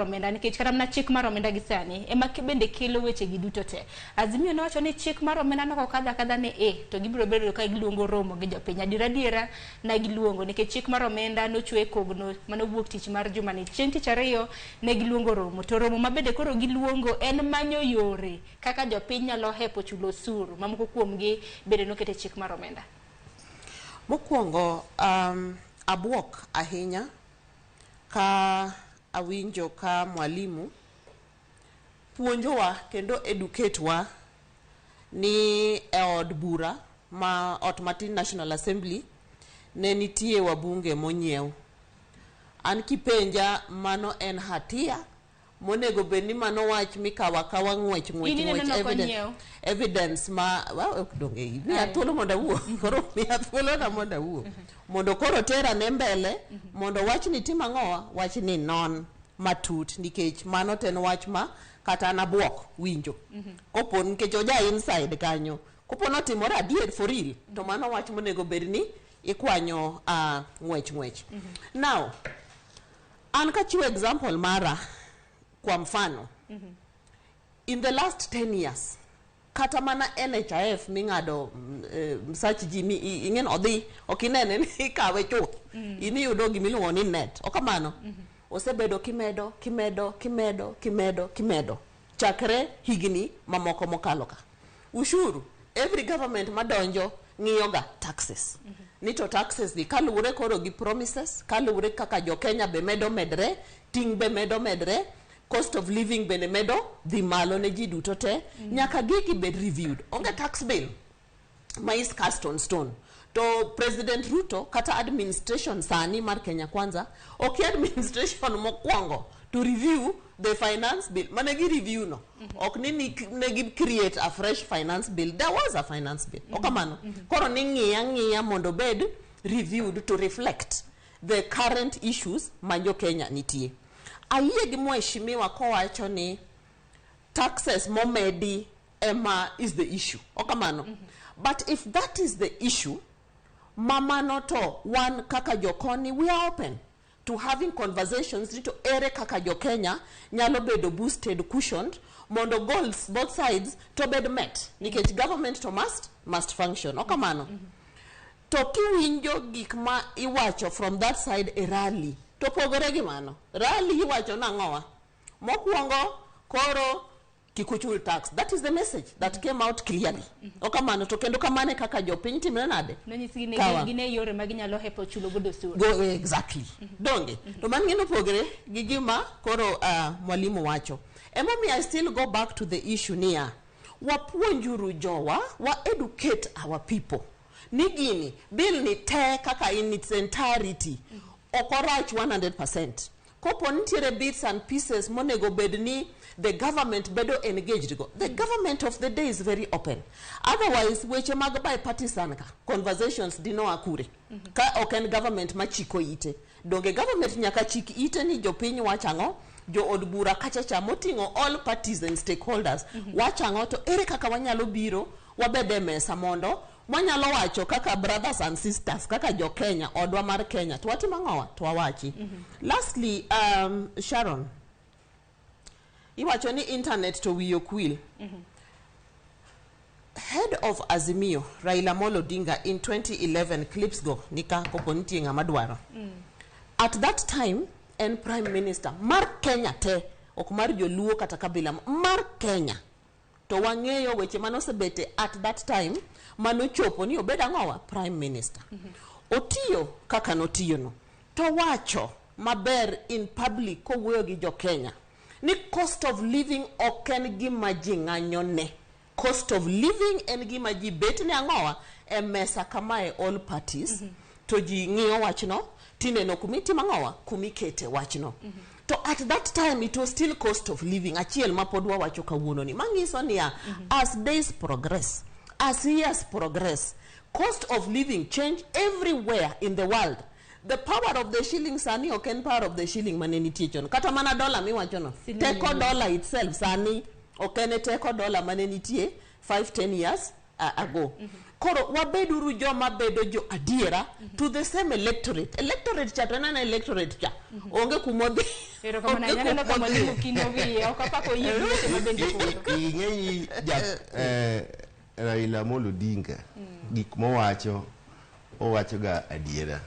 Omenda nikech kata mana chik mar omenda gi sani ema bende kelo weche gi duto te. Azimio nowacho ni chik mar omenda no kokadho akadha ni e to gibiro bedo ka giluongo romo gi jopiny. Adiera adiera ne giluongo nikech chik mar omenda nochwe e kogno mane owuok tich mar jumani. Chieng' tich ariyo ne giluongo romo to romo ma bende koro giluongo en manyo yore kaka jopiny nyalo hepo chulo osuru ma moko kuomgi bende noket e chik mar omenda. Mokwongo abuok ahinya ka awinjo ka mwalimu puonjowa kendo educate wa ni e od bura ma ot matin, National Assembly, ne nitie wabunge monyiew. An kipenja, mano en hatia monego bed ni mano wach mikawo akawa ng'wech ng'wech. In ineno ng'wech nok evidence, onyiew? Evidence ma well, ok donge miya Aye. thuolo mondo awuo. Koro miya thuolo na mondo awuo, mondo koro tera ne mbele mondo wach ni tim ang'owa, wach ni non matut, nikech mano to en wach ma kata an abuok winjo kopo nikech oja inside kanyo. Kopo notimore adier for real, to mano wach monego bed ni ikwanyo ng'wech ng'wech. Now an kachiwo example mara, kwa mfano, in the last 10 years kata mana NHIF ming'ado msach ji mi ing'e ni odhi ok inene ni ikawe chuth, in iyudo gimiluongo ni net. Ok kamano, osebedo kimedo, kimedo, kimedo, kimedo, kimedo chakre higni mamoko mokalo ka. Ushuru, every government madonjo ng'iyo ga taxes ni to taxes gi kaluwore koro gi promises, kaluwore kaka jo Kenya be medo medre, ting' be medo medre, cost of living bende medo dhi malo ne ji duto te, nyaka gigi bed reviewed. Onge tax bill ma is cast on stone. To President Ruto kata administration sani mar Kenya Kwanza ok administration mokwongo to review the finance bill mane gi review no. Ok ni ne gi create a fresh finance bill. There was a finance bill. Ok kamano, koro ni ng'iya ng'iya mondo bed reviewed to reflect the current issues ma jo Kenya nitie. Ayie gi mheshimiwa kowacho ni taxes momedi ema is the issue. Ok kamano? But if that is the issue, mamano to wan kaka jokoni we are open to having conversations ni to ere kaka jo Kenya nyalo bedo boosted, cushioned, mondo goals both sides to bed met, nikech government to must function. Ok kamano? To kiwinjo gik ma iwacho from that side e rally to pogore gi mano. Rally iwacho nang'owa mokwongo koro kik uchul tax. That is the message that came out clearly. Ok kamano? To kendo kamano e kaka jopiny timre nade? Nonyisgi ne Kawa. gine yore ma ginyalo hepo chulo godo osuru. Go, exactly. Donge to mano gino opogre gi gima koro mwalimu wacho. Emomiyo I still go back to the issue niya wapuonjuru jowa, wa educate our people ni gini bill ni te kaka in its entirety ok orach 100%. Kopo nitiere bits and pieces monego bed ni the government bedo engaged go, the government of the day is very open. Otherwise weche mag bipartisan ka conversations dinoa kure ka ok en government machiko ite? Donge government nyaka chik ite ni jopiny wacho ang'o, jo od bura kachacha moting'o all parties and stakeholders wacho ang'o, to ere kaka wanyalo biro wabed e mesa mondo wanyalo wacho kaka brothers and sisters, kaka jo Kenya, odwa mar Kenya, to watimo ang'owa to wawachi. Lastly, Sharon, iwacho ni internet to wiyi ok wil. Head of Azimio, Raila Amolo Odinga, in 2011, clips go nika kopo nitie ng'ama dwaro, at that time en prime minister mar Kenya te, ok mar joluo kata kabila mar Kenya. To wang'eyo weche manosebete at that time manochopo ni obed ang'owa prime minister. Otiyo kaka notiyo no, to wacho maber in public kowuoyo gi jo Kenya ni cost of living ok en gima ji ng'anyo ne. Cost of living en gima ji bet ne ang'owa e mesa kamae, all parties, to ji ng'iyo wachno tineno kumitimo ang'owa kumikete wachno. To at that time it was still cost of living achiel ma pod wawacho kawuono ni manyiso niya as days progress, as years progress, cost of living change everywhere in the world. The power of the shilling sani ok en power of the shilling mane nitie chon. Kata mana dollar miwachono, Siling teko ni. Dollar itself sani ok en e teko dollar mane nitie 5 10 years ago. Koro wabeduru joma bedo jo adiera to the same electorate. Electorate cha to en ana electorate cha. Onge kumodhi. Erokamano ahinya. Aneno ka mwalimu kino wiye. Ok apako yie gi weche ma bende podho. Ing'e ni ja Raila Amolo Odinga gik mowacho owacho ga adiera.